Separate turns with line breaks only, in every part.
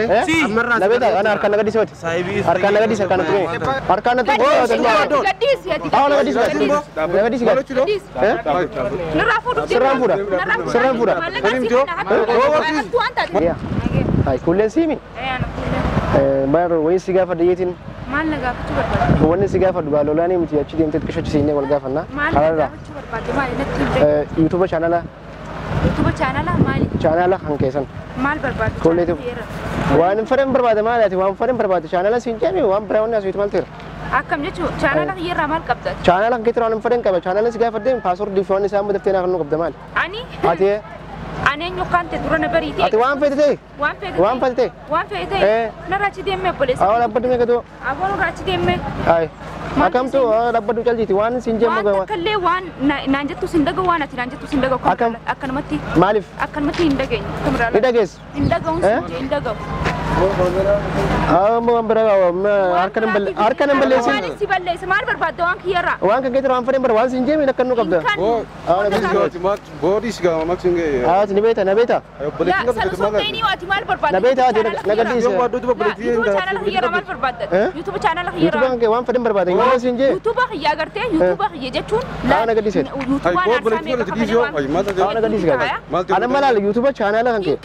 Na beektaa? Ana harkaan na gaddisiifati. Harkaan na gaddisi, harkaan na tuqee. Harkaan na tuqee. Haa, na gaddisi. Na gaddisi.
Nurraa fuudhuuf.
Sirraan fuudha. Sirraan fuudha.
Hattuu waan taate.
Yaa. Hai, kulleen siimi. Bar wayii si gaafadha yeetiin.
Maal na gaafachuu barbaadde?
Wanni si gaafadhu gaa lolaanii miti, achi deemtee xiqqisho siinee wal gaafanna.
Maal na
Karaarraa.
gaafachuu barbaadde? Maali natti hin beeku.
YouTube chaanala.
YouTube chaanala maali?
Chaanala kan keessan.
Maal barbaaddu?
Kulleetu. Waan fedhan barbaade, maali ati waan fedhan barbaade, chaanala siin jedhame, waan biraa wanni asuutu maal ta'eera?
Akkam jechuun, chaanala kiyyarraa maal qabda?
Chaanala kan keetti waan fedhan qaba. Chaanala si gaafadde, passwordii fi waan isaan daftee naa kennuu qabda, maali?
Ani
Ati
ani eenyu kan ta'e dura na bariitee.
Ati waan feete ta'e.
Waan feete.
Waan feete ta'e.
Waan feete ta'e. Narraa achi deemee, obboleessa.
Awwa, dhaabbadhu meeqatu?
Aboo, nurraa achi deemee.
Ay. Akkamtu dhaabbadhu, caljiiti waan siin
Waan
jennu.
takka illee waan naan jettu sin dhaga'u, waan ati naan jettu sin dhaga'u.
Akkam?
Akkanumatti.
Maaliif?
Akkanumatti hin dhageenyu.
Ni dhageessu.
Hin dhaga'uun sin jee, hin dhaga'u.
Amma waan biraa harka nan balleessin.
Maaliif si balleessa? Maal barbaadda waan kiyyarraa?
Waan kan keetti waan fedhan bara, waan siin jeeme akka nu qabda.
Boodis.
Ati ni beekta, na beekta.
Yaa sana osoo hin ta'in, ati maal barbaadda?
Na beekta ati, na gaddisiisa.
YouTube chaanala kiyyarraa maal barbaadda? YouTube chaanala
YouTube
kiyyarraa.
kan kee waan fedhan barbaada. Waan siin jee.
YouTube kiyya agartee, YouTube kiyya jechuun.
Haa, na gaddisiisa.
YouTube waan aarsaa meeqa kafalee waan.
Haa, na gaddisiisa. Ana malaala YouTube chaanala kan kee.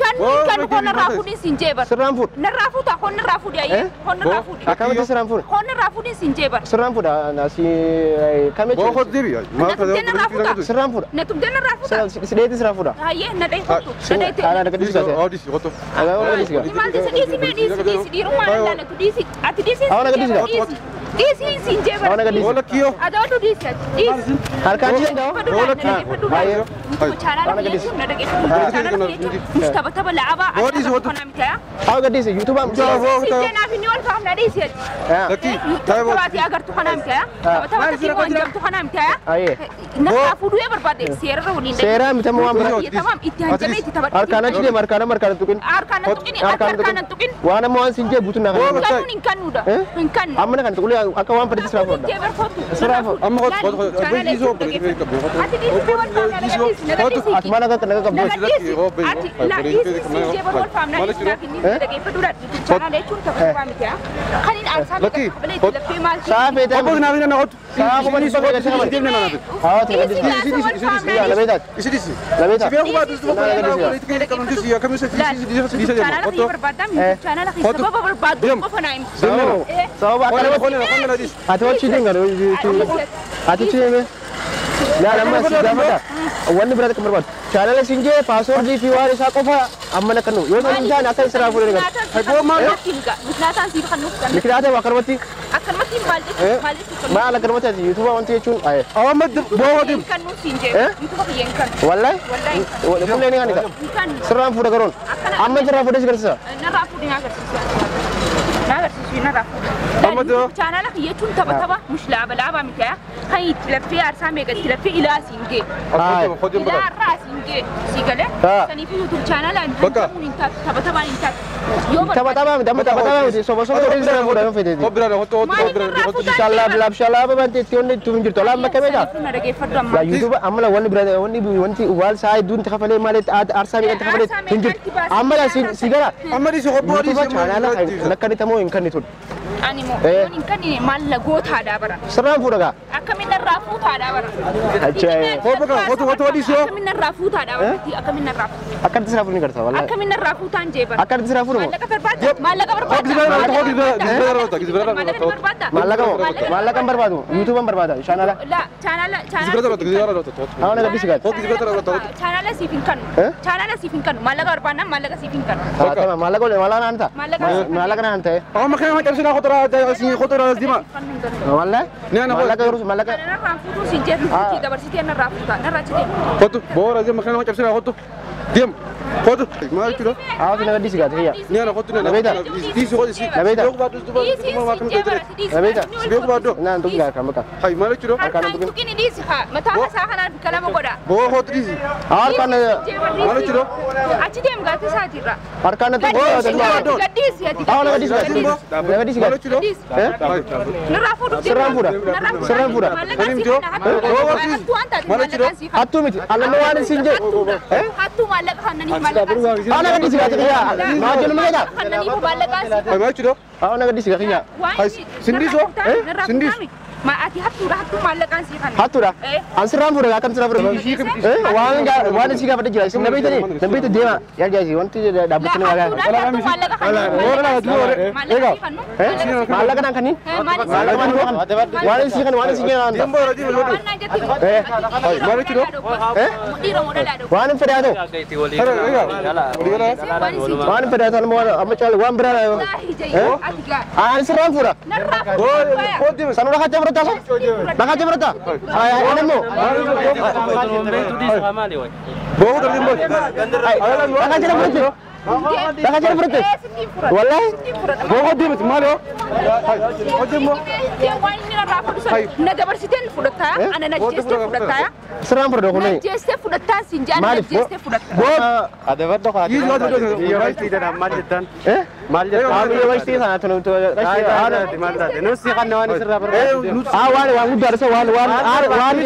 Kan honnarraa fuudhin siin jee bar.
Sirraan fuudha.
Narraa fuuta, honnarraa fuudhi ayyee, honnarraa fuudhi.
Akkamitti sirraan fuudha?
Honnarraa fuudhin siin jee bar.
Sirraan fuudha asii kam jechuudha? Sirraan fuudha.
Na tumtee narraa fuuta.
Sideeti sirraan fuudha.
Hayyee, na dhahee kottu. Na dhahee.
Haa, na gaddisiisa.
Maal ta'e? Dhiisi mee, dhiisi, dhiisi, dhiirummaa nan laalatu, dhiisi, ati dhiisi.
Haa, na gaddisiisa.
Dhiisi, dhiisi siin jee bar.
Haa, na gaddisiisa.
Adawadhu, dhiisi ati, dhiisi.
Harkaan achi danda'u?
Chaanala kiyya jechuun na dhaggeeffadhu. Chaanala kiyya jechuun mux tapha tapha la'abaa akka kanaa miti yaa.
Haa, gaddisiisa. YouTube.
Siin jee naaf inni ol kaafna, dhiisi ati. Taphaati agartu kanaa miti yaa. Tapha tapha tatii waan jamtu kanaa miti yaa.
Ayyee.
Narraa fuudhuu yoo barbaade seerarra waliin.
Seeraa miti, amma waan biraa.
Tamam, itti hanjamee itti taphadhu.
Harkaan achi deema, harkaan amma harkaan tuqin.
Harkaan nan tuqin, ati harkaan nan tuqin.
Waan amma waan siin jee guutuu naa
Hin
kana.
kannuun, hin kannuudha. Hin kannu.
Amma na kan tuqlee akka waan fedhetti sirraa fuudha.
Jee barfootu.
Sirraa fuudha.
Ati dhiisi wal faamna, na gadhiisi, na gadhiisi.
Ati maal akka naga qabdu?
Na gadhiisi. Ati la dhiisi siin jee bar, wal faamna, dhiisi naaf inni dhaggeeffadhuudha. Chaanala jechuun tapha taphaa miti yaa. Kan inni aarsaa meeqa kafalee itti laffee maal.
Saa feetee. Saa kuma dhibba feetee sirraa fuudha. Haa, ati na gadhiisi. Na beektaati. Na beektaa.
Chaanala kiyya barbaaddaa, chaanala kiyya sababa barbaaddu qofa naa himi.
Sababa akka ati wachi dinga ati chi deeme. Laal, amma si gaafata. Wanni biraa akka barbaadu. Chaanala siin jee, passwordii fi waan isaa qofa amma na kennu. Yoo hin taane akka sirraa fuudhee ni gala.
Miknaataan siif kan nuuf kan.
Miknaata akkanumatti.
Akkanumatti maal jechuun, maal jechuun?
Maal akkanumatti ati YouTube wanti jechuun?
Hin kannu siin jee, YouTube kiyya hin kannu.
Wallahi.
Wallahi.
Kullee ni kanita.
Hin kannu.
Sirraan fuudha garoon. Amma sirraa fuudhee si garsiisa.
Narraa fuudhee na agarsiisa. Na agarsiisu, narraa fuudhe. Chaanala kiyya jechuun tapha tapha mush laaba laaba miti yaa. Kan itti laffee aarsaa meeqa itti laffee ilaa siin gee. Ilaa irraa siin gee si galee. Saniif YouTube chaanala hin taa'uun hin taatu, tapha taphaan hin taatu. Yoo
Tapha taphaa miti, amma tapha taphaa miti, soba soba godhee sirraa fuudha yoo feeteeti. Shalaab laab shalaaba banti itti wanni itti hin jirtu. Alaab makka meeqa?
Na dhaggeeffadhu amma.
Laa, YouTube amma la wanni biraa wanni wanti waan saa hedduun itti kafalee malee aarsaa meeqa itti kafalee hin jirtu. Amma la si gara. YouTube chaanala lakkanitamoo hin kannitudha.
Ani moo yoon hin kannine maal la gootaadhaa bara.
Sirraan fuudha gaa.
Akkamiin narraa fuutaadhaa bara. Akkamiin narraa fuutaadhaa bara. Akkamiin narraa fuuta.
Akkamitti sirraa fuudhu ni garta wallahi.
Akkamiin narraa fuutaan jee bara.
Akkamitti sirraa fuudhu moo?
Maallaqa barbaadda. Maallaqa barbaadda. Maallaqa barbaadda.
Maallaqa moo? Maallaqa hin barbaadu. YouTube hin barbaada. Chaanala.
La chaanala chaanala.
Haa, na gaddisi gaati.
Chaanala siif hin kannu. Chaanala siif hin kannu. Maallaqa barbaannaan maallaqa siif hin kannu.
Haa, tamam, maallaqa maallaqa naan ta'a. Maallaqa naan ta'e. Wallahi. Maallaqa yeroo maallaqa.
Narraa fuutuu siin jee dabarsitee narraa fuuta. Narraa citee.
Haa, na gaddisi gaati hiyya. Na beekta. Na beekta. Naan tuqi gaa kan bakka.
Harkaan tuqini, dhiisi haa. Mataa isaa kanaan bikka lama godha.
Haa, harkaan
Achi deem gaatti isaatirra.
Harkaan na tuqi.
Gadhiisi ati.
Haa, na gaddisi gaati. Na gaddisi gaati.
Narraa fuudhuuf.
Sirraan fuudha. Sirraan fuudha.
Maallaqa siif hattuu waan taate maallaqaan siif
Hattuu miti. Alama waan siin jee.
Hattuu. maallaqa kannaniif maallaqa.
Ana gaddi si gaafate maa jennu meeqa?
Kannaniif maallaqa si.
Maal jechuudha?
Ana gaddi si gaafate.
Sindiisoo? Sindiis.
Ma ati hattuudha hattuu maallaqaan si kanna.
Hattuudha? An sirraan fuudha akkam sirraa fuudha? Waan si gaafate jira. Isin na beektanii na beektu deema. Yaa jaasi wanti dhaabbatanii waa gaafate. Maallaqa naan kanniin? Waan si kan waan si kan. Waan hin fedhaa ta'u. Waan hin fedhaa ta'u amma caala waan biraa. An sirraan fuudha. Sanuu rakkate fudhataa? Rakkate fudhataa? Ani immoo. Rakkate fudhatte. Rakkate fudhatte. Wallaahi.
Boqoo deemti maaloo?
Na dabarsitee fudhataa ana na jeestee fudhataa.
Sirraan fudhata kun.
Na jeestee fudhataa siin jedhan na jeestee fudhataa.
Adabadda qaadi. Maal jettan? Maal jettan?
Yuunivarsiitii sana tunu.
Maal taate? Nusi kan waan sirraa barbaadu.
Waan waan guddaa isa waan waan waan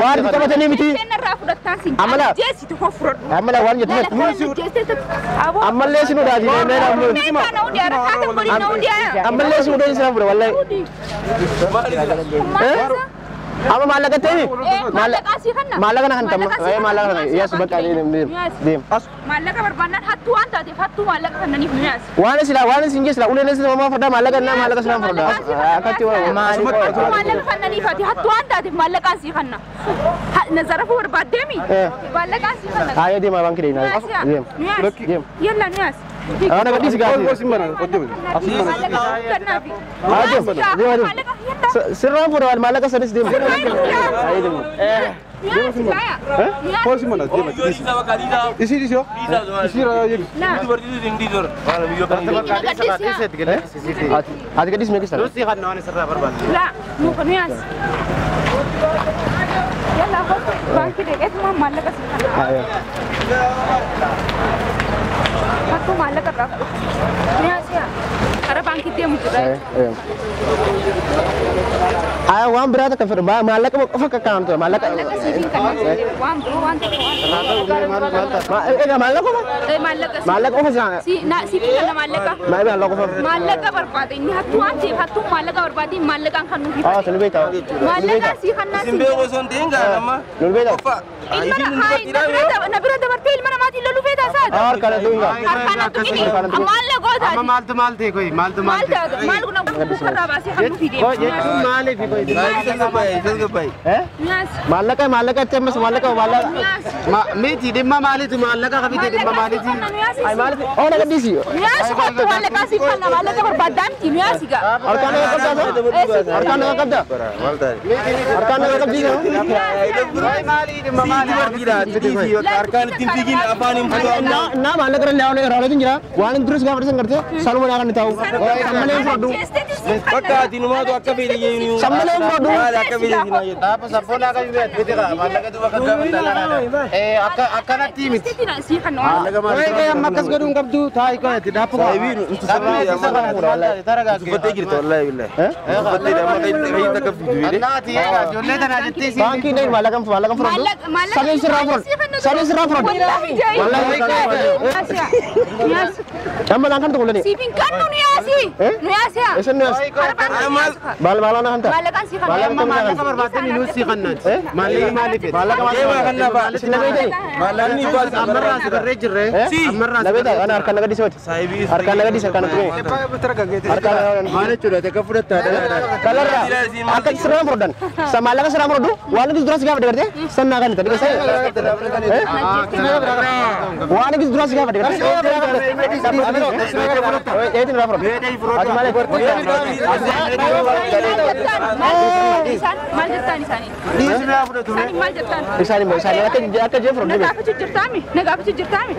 waan taphatanii miti.
Narraa fudhataa siin jedhan jeesitu koo fudhadhu.
Amala waan jettu. Ammallee si nuudhaati. Ammallee si nuudhaati sirraa fudha wallahi. Amma maallaqa ta'e? Maallaqa na kan tamma. Maallaqa na yaas bakka deem deem.
Maallaqa barbaannaan hattuu waan taateef hattuu maallaqa kannaniif nu yaas.
Waan sila waan isin jeesla uleen sila mamaa fudhaa maallaqa naa maallaqa sila fudhaa. Akkatti waan
maallaqa kannaniif ati hattuu waan taateef maallaqaan sii kanna. Na zarafuu barbaaddeemi? Maallaqaan sii kanna.
Haaya deema baankii deema. Deem. Deem.
Yalla nu yaas.
Ana gaddi si gaafate. Sirraan fuudha maallaqa sanis deema. Ati gaddi si meeqa sana?
Nusi kan waan sirraa barbaadu.
La, nu kan yaas. Yalla baankii deeqeetuma maallaqa sii kanna. Hattuu maallaqa irraa fudhatu. Miyaasiyaa karaa baankii deemu jira.
Waan biraa takka fedhu maallaqa qofa kakkaa'amtu maallaqa.
Maallaqa siifin kan waan biroo waan tokko waan.
Egaa maallaqa qofa?
Maallaqa.
Maallaqa qofa sana.
Siifin kana maallaqa.
Maallaqa qofa.
Maallaqa barbaade inni hattuu waan ta'eef hattuu maallaqa barbaade maallaqaan kan nuuf.
Sunu beektaa.
Maallaqa sii kannaa
sii. Isin beekoo osoo hin ta'in gaadha.
Nu beektaa.
Ilma na bira dabartee ilma namaatiin loluu feetaa saati.
Harkaan addunyaa.
Harkaan addunyaa. Ammaan lagoo taati.
Amma maaltu maal ta'e koyi maaltu maal
ta'e. Maal kun kukarraa baasee kan nuuf deemu.
Jechuun maaliif koyi.
Maallaqa maallaqa itti ammas maallaqa maallaqa.
Miti dhimma maaliitu maallaqa qabite dhimma maaliiti.
Ay maaliif oo na gaddisi.
Nuyaasi kottu maallaqa siif kanna maallaqa barbaaddaa miti nuyaasi gaa.
Harkaan naga qabdaa? Harkaan naga qabdaa? Harkaan naga qabdii?
Maali dhimma maali.
Harkaan ittiin fiigin afaan hin fuudhu.
Na maallaqa irra laawwan irraa jira waan hin duris gaafa dhisan gartee saluma naa kan ta'u. Sammalee fudhadhu.
Bakka ati numaatu akka fedhe jeenyu.
Sammalee fudhadhu.
Maal akka fedhe jeenyu.
Dhaafa sabboon akka hin beekne maallaqa duuba kan gaafatan. Akkanatti miti. Koyi amma akkas godhuun qabdu taa'i koyetti dhaabbu.
Tuffattee jirta wallaahi billahi. Tuffattee amma kan takka fiidu jedhee.
Annaati ijoollee tanaa jettee si.
Baankii dheen maallaqa maallaqa fudhadhu. Sadeen sirraa fudhadhu. Sadeen sirraa fudhadhu. Amma naan kan tokko
Siifin kannu nuyaasi. Nuyaasi.
Isin nuyaasi. Maal maal na kanta?
Maallaqaan sii kanna.
Amma maallaqa barbaadanii nuus sii kannaati. Maallaqa maaliif?
Maallaqa maaliif? Isin na beektani?
Maallaqni baas
ammarraa si barree jirre. Ammarraa
Na beektaa? Ana harkaan na gadhiise miti. Harkaan na gadhiise harkaan na tuqee. Harkaan
maal jechuudha takka fudhattaa
kalarraa akka sirraan fudhadhan. Sa maallaqa sirraan fudhadhu waan inni duras gaafa dagartee sannaa kan ta'e. Waan inni duras gaafa dagartee. Eetiin irraa fudhadhu. Ati malee.
Maal jettaan isaanii?
Dhiisni fudhatu.
Maal jettaan?
Isaan immoo isaan akka jee fudhadhu.
Na gaafachuu jirtaami? Na gaafachuu jirtaami?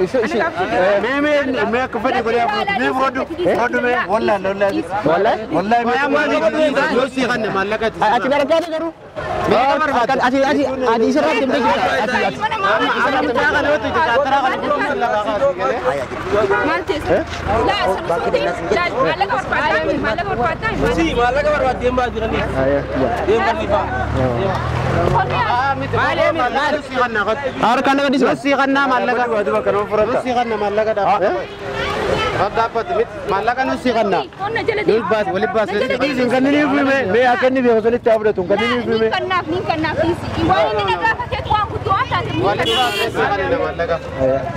Mee mee mee akka fedhe godhee fudhadhu. Mee fudhadhu. Fudhadhu mee wallaan wallaan.
Wallaan.
Wallaan mee amma yoo sii kanne maallaqa
Ati na argaa garuu. Ati ati ati isarraa deemtee jirta. Ati ati.
Maal teessa? Laa sana osoo ta'in laal maallaqa barbaadaa maallaqa barbaadaa.
Si maallaqa barbaadee baatu kan deem kan ifaa.
Harkaan naga dhiisuu.
Si kannaa maallaqa. Si kannaa maallaqa dhaabata. Maallaqa nu si kannaa.
Nul
baas wali baas.
Kan inni fuume mee akka inni beeku sanitti haa fudhatu kan inni fuume.
Ni kannaaf waan inni na gaafateetu waan guddoo waan taate ni kannaaf.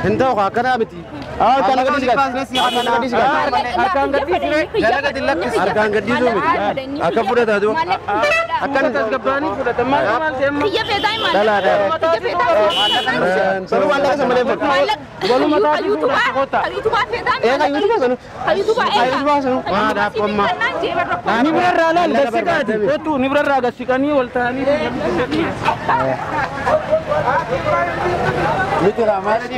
Hin ta'u akkanaa miti.
Harkaan naga dhiisuu. Harkaan naga dhiisuu.
Harkaan gadhiisuu.
Harkaan gadhiisuu miti. Akka fudhataa duuba.
Akkana tasgabbaanii fudhatan maal maal ta'e amma.
Kiyya feetaa maallaqa. Kiyya feetaa.
Sanu maallaqa sana malee fudhatu.
Maallaqa. Yuutubaa feetaa.
Eega yuutubaa sanu.
Yuutubaa eega.
Yuutubaa sanu.
Waa dhaabbamma.
Ni
birarraa laal gassiqaati. Kottu ni birarraa gassiqanii wal ta'anii.
Miti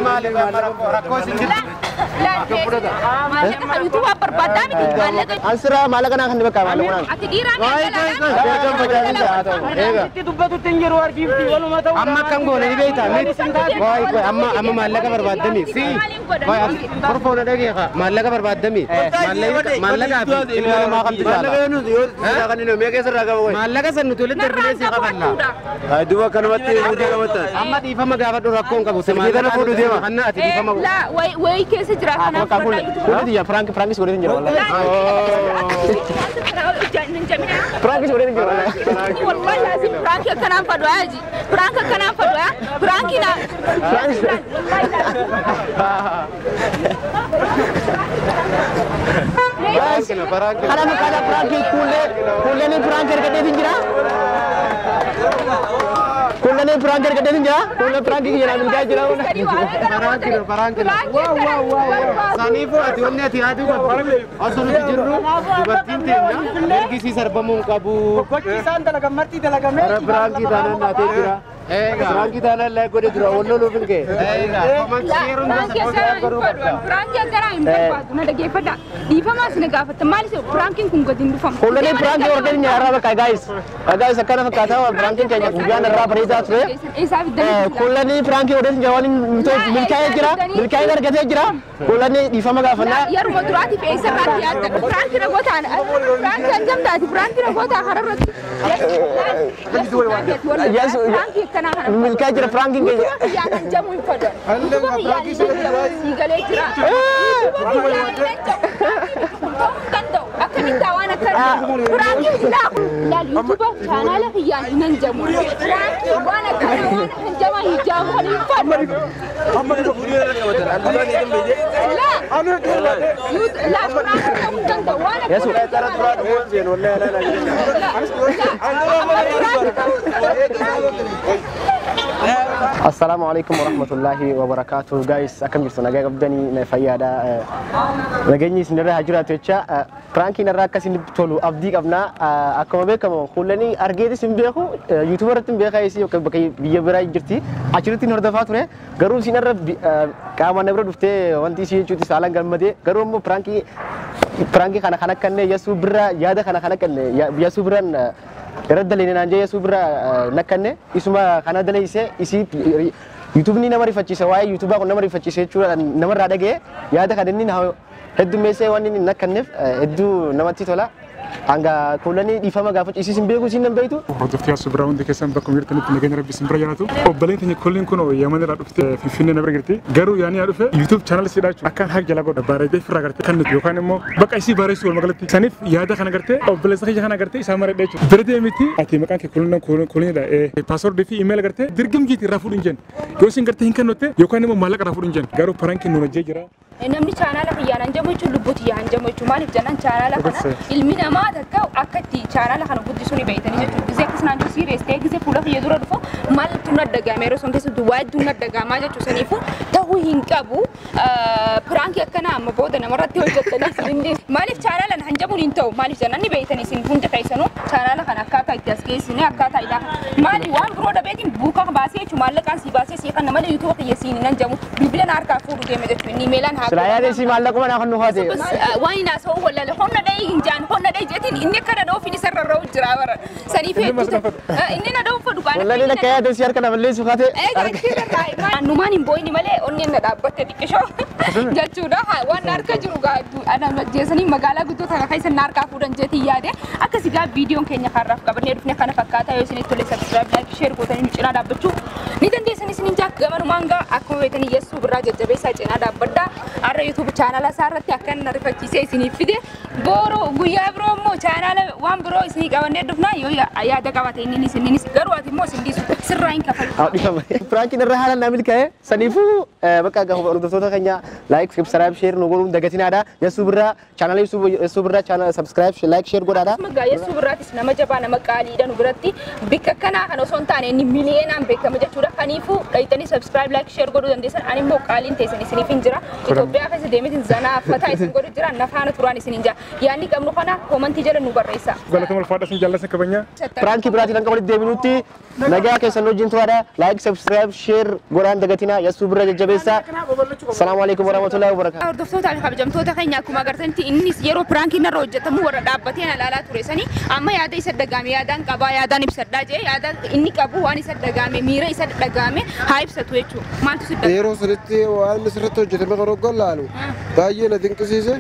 maali maali
rakkoo isin jirtu.
Maallaqa yuutubaa barbaadaa miti maallaqa.
Ansira maallaqa naa kan bakka maallaqa naa.
Ati dhiiraa
Itti dubbatutti hin jiru argiifti waluma ta'u. Amma akkam goone ni beektaa miti. Waay waay amma amma maallaqa barbaaddami. Si waay horfoona dhageeqa maallaqa barbaaddami. Maallaqa fi ilma namaa kamtu jaala.
Maallaqa nuti yoo kan inni mee keessa irraa qaba wayi.
Maallaqa san nuti walitti darbinee si qaballa.
Duuba kanumatti nuti qabatta.
Amma dhiifama gaafadhu rakkoon qabu.
Silkii kana fuudhu deema.
Hanna ati dhiifama.
Laa wayi keessa jira kanaaf
Kunis ija Frank Frankis godhee hin jiru wallahi. Frankis godhee hin jiru wallahi.
Wallahi lazim Frank akkanaan fadhu aji. Frank akkanaan fadhu Frank na.
Frankis. Kana fakkaata Frank kuullee kuulleen Frank ergadhee hin jira. Kuulleen Frank ergadhee hin jira. Kuulleen Frank jira milkaa jira.
Barankina. Saniifuu ati wanni ati yaaduu qabdu osoo nuti jirru dubartiin teenya ergisii sarbamuu hin qabu.
Gochi isaan dalagan marti dalagamee.
Firaankii taanaan naatee jira. Firaankii taanaan laayik godhe dura wal loluuf hin ka'e.
Firaankii akkanaa hin barbaadu na dhageeffadha. Dhiifamaas na gaafatta maal isa firaankiin kun gadi hin dhufamu.
Kuulleen Frank ordee nyaara bakka guys. Guys akkana fakkaata Frankiin keenya guyyaan irraa bareedaa ture. Kuulleen Frank ordee nyaara waan milkaa'ee jira. Milkaa'ee argatee jira. Kuulleen dhiifama gaafannaa.
Yeruma duraatiif eessa irraatti yaadda? Firaankii na gootaan firaankii hangam taati firaankii na gootaa hararratti. Firaankii akkanaa kana.
Milkaa'ee jira Frankiin keenya.
Kiyyaan hanjamu hin fadhan. Utuma kiyyaan hin hanjamu sii galee jira. Utuma kiyyaan hin hanjamu ta'uu hin danda'u. Akkamitti waan akkana firaankii silaa laal yuutuuba chaanaala kiyyaan hin hanjamu. Firaankii waan akkana waan hanjama hijaabu kan hin fadhan. Laa laa firaankii ta'uu hin danda'u waan akkana.
Assalamu alaikum warahmatullahi wabarakatuh guys akkam jirtu nagaa qabdanii fayyaadha nageenyi isin irra haa jiraatu jecha piraankiin irraa akka isin tolu abdii qabna akkuma beekamu kuulanii argeetis hin beeku yuutuuba irratti hin beekaa isii bakka biyya biraa jirti achirratti hin hordofaa ture garuu isin irra qaama na bira dhuftee wanti isii jechuuti saalaan gammadee garuu immoo piraankii kana kan akkanne yasuu bira yaada kana kan akkanne yasuu biraan irra dalee naan jee yasuu bira nakkanne isuma kana daleesse isii yuutuubni nama rifachiisa waa'ee yuutuubaa kun nama rifachiisa jechuudha namarraa dhaga'e yaada kan inni heddummeessee waan inni nakkanneef hedduu namatti tola. Hanga kuulanii dhiifama gaafachuu isiis hin beeku isiin nan beektu.
Hordoftii asuu biraa hundi keessan bakkuma jirtanitti nageenya rabbi isin bira jiraatu. Obboleen teenya kulliin kun Yaman irraa dhuftee Finfinnee na bira jirti. Garuu yaani yaa dhufe YouTube channel siidhaa jechuudha. Akkaan haaq jalaa godha bareedee ofirraa gartee kan nuti yookaan immoo bakka isii bareessuu walumaa galatti. Saniif yaada kana gartee obboleessa kiyya kana gartee isaa mareedha jechuudha. Bira deemiti ati maqaan kee kuulina kuulinidha. Paaswordii fi iimeela gartee dirgimjiiti irraa fuudhu hin jenne. Yoo isin gartee hin kennotte yookaan immoo maallaqa irraa fuudhu hin jenne. Garuu parankiin nuun hojjee jira.
Namni chaanaala kiyyaan hanjamu jechuun lubbuu tiyyaan hanjamu jechuun maaliif jennaan chaanaala kana ilmi namaa takka akka itti chaanaala kana guddisuu ni beektanii jechuudha. Gisee akkas naannoo sirees ta'ee gisee fuula kiyya dura dhufu maaltu na dagame yeroo sun keessatti waa hedduu na dagamaa jechuudha. Saniifuu ta'uu hin qabu. Piraankii akkanaa amma booda namarratti hojjettanii isin hin dhiisu. Maaliif chaanaala hanjamuun hin ta'u maaliif jennaan ni beektanii isin hunda keessanuu chaanaala kana akkaataa akkaataa itti as geessine akkaataa ilaa maali waan biroo dhabeetiin buuka baasee jechuun maallaqaan si baasee si kan malee yuutuuba kiyya siin nan jamu bilbila na harkaa fuudhu deeme jechuun inni meelaan haa.
Silaa yaada isii maallaquma naa kan nu haate.
Waan inni haasa'u wallaale honna dhahee hin jaan honna dhahee jeetiin inni akka na dha'uuf inni sarara ra'u jira bara saniif inni na dha'uuf fedhu baana.
Wallaale akka yaada isii harka na balleessu haate.
Annumaan hin boo'ini malee onneen na dhaabbatte xiqqishoo jechuudha waan harka jiru jeesanii magaalaa guddoo kana keessa na harkaa fuudhan jeetiin yaade akkasii gaa viidiyoon keenya har'aaf qabannee dhufne kana fakkaata yoo isinitti tole subscribe like share gootanii nu cinaa dhaabbachuu ni dandeessan isiniin jaa gamanumaan gaa akkuma beektanii Yeessuu Birraa jajjabeessaa cinaa dhaabbadha har'a YouTube chaanala isaa irratti akka inni rifachiisee isiniif fide boru guyyaa biroo immoo chaanala waan biroo isinii qabannee dhufna yoo yaada qabate inni isinis garuu ati immoo isin dhiisu sirraa hin kafalu.
Piraankiin irra haala naa milkaa'e saniifuu bakka hordoftoota keenya like subscribe share nu godhuun dagatinaadha. Yeessuu Birraa chaanala Yeessuu Birraa chaanala subscribe like share godhaadha.
Akkasuma Yeessuu Birraatis nama jabaa nama qaaliidha nu biratti bikka kanaa kan osoo hin taane inni miliyoonaan beekama jechuudha. Kaniifuu dhayitanii subscribe like share godhuu dandeessan ani immoo qaaliin teessan isiniif hin jira. Itoophiyaa keessa deemeetiin zanaa fataa isin godhu jira nafaana turaan isin hin jira. Yaadni qabnu kana koomantii jala nu barreessa.
Galatama ulfaadha isin jaallattan kabajaa.
Piraankii biraatiin hanga walitti deebinutti nagaa keessan wajjin turaadha. Like subscribe share godhaan dagatinaa Yeessuu Birraa jajjabeessaa. Salaamu alaikum warahmatullahi wabarakatuh.
Hordoftoota fi kabajamtoota keenya akkuma agartanitti innis yeroo piraankiin irra hojjetamu warra dhaabbatee ilaalaa ture sanii amma yaada isa dagaame yaadaan qabaa yaadaan ibsadhaa jee yaada inni qabu waan isa dagaame miira isa dagaame haa ibsatu jechuudha. Maaltu si dagaame?
Yeroo sanitti waan sirriitti hojjetame kan hoggan laalu baay'ee na dinqisiise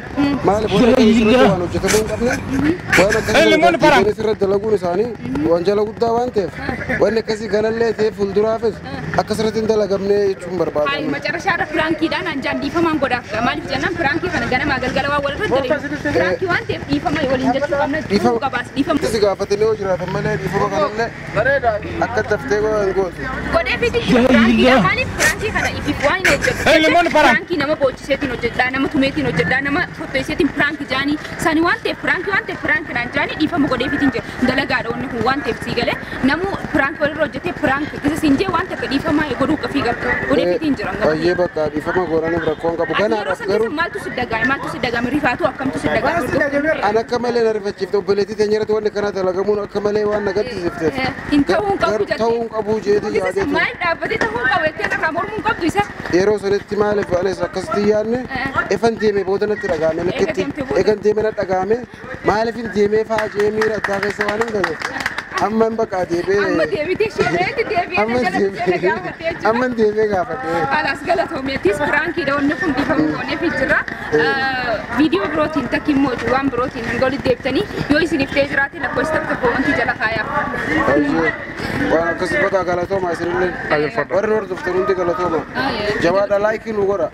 maaliif waan sirriitti waan hojjetamuu hin qabne waan akkasii sirriitti dalaguun isaanii wanjala guddaa waan ta'eef wanni akkasii kanallee ta'e fuulduraafis akka sirriitti hin dalagamne jechuun barbaada.
Hayi macarashaarra piraankiidhaan anjaan dhiifamaan godhaaf maaliif jennaan piraankii kana ganamaa galgala waan walirra dalagu piraankii waan ta'eef dhiifama waliin jechuu qabna dhiifama qabaas dhiifama.
Si gaafatanii yoo jiraatan malee dhiifama kanallee akka daftee hin gootu.
Godhee fi piraankiidha maaliif piraankii kana ifiif waan hin hojjetu piraankii nama boochiseetiin hojjedhaa nama tumeetiin hojjedhaa nama fottoiseetiin piraankii jaanii sani waan ta'eef piraankii waan ta'eef piraankii naan jaanii dhiifama godhee fiitiin jira dalagaadha wanni kun waan ta'eef sii galee namu piraankii walirra hojjetee piraankii isa siin jee waan takka dhiifama godhuu qafii qabdu godhee fiitiin jira.
Baay'ee bakka dhiifama godhaniif rakkoon qabu kanaadhaaf garuu
maaltu si dagaame maaltu si dagaame rifaatu akkamtu si dagaame.
An akka malee na rifachiifte obboleettii teenya irratti wanni kana dalagamuun akka malee waan na gaddisiifteef.
Hin ta'uu hin qabu jettee.
Ta'uu hin qabu jeetii yaadee.
Maal dhaabbatee ta'uu hin qabu jettee irraa mormuu hin qabdu isa.
Yeroo sanitti maaliif anis akkasitti yaadne ifan deeme booda natti dhagaame lakkitti eegan deeme na dhagaame maaliif hin deemee fa'aa jee miira addaa keessa waan hin galee. Amman bakka deebee.
Amma deebitee sheereetti deebi'ee jala gaafatee jira.
Amman deebee gaafatee.
Alaas galatoomeettis piraankiidha wanni kun dhiifama gooneef jira. Viidiyoo birootiin takki immoo waan birootiin hanga walitti deebitanii yoo isiniif ta'ee jiraate lakkoofsa takka koomantii jala kaayaa.
Waan akkasii bakka galatooma isinillee. Warri hordoftan hundi galatooma. Jabaadha laayikii nu godha.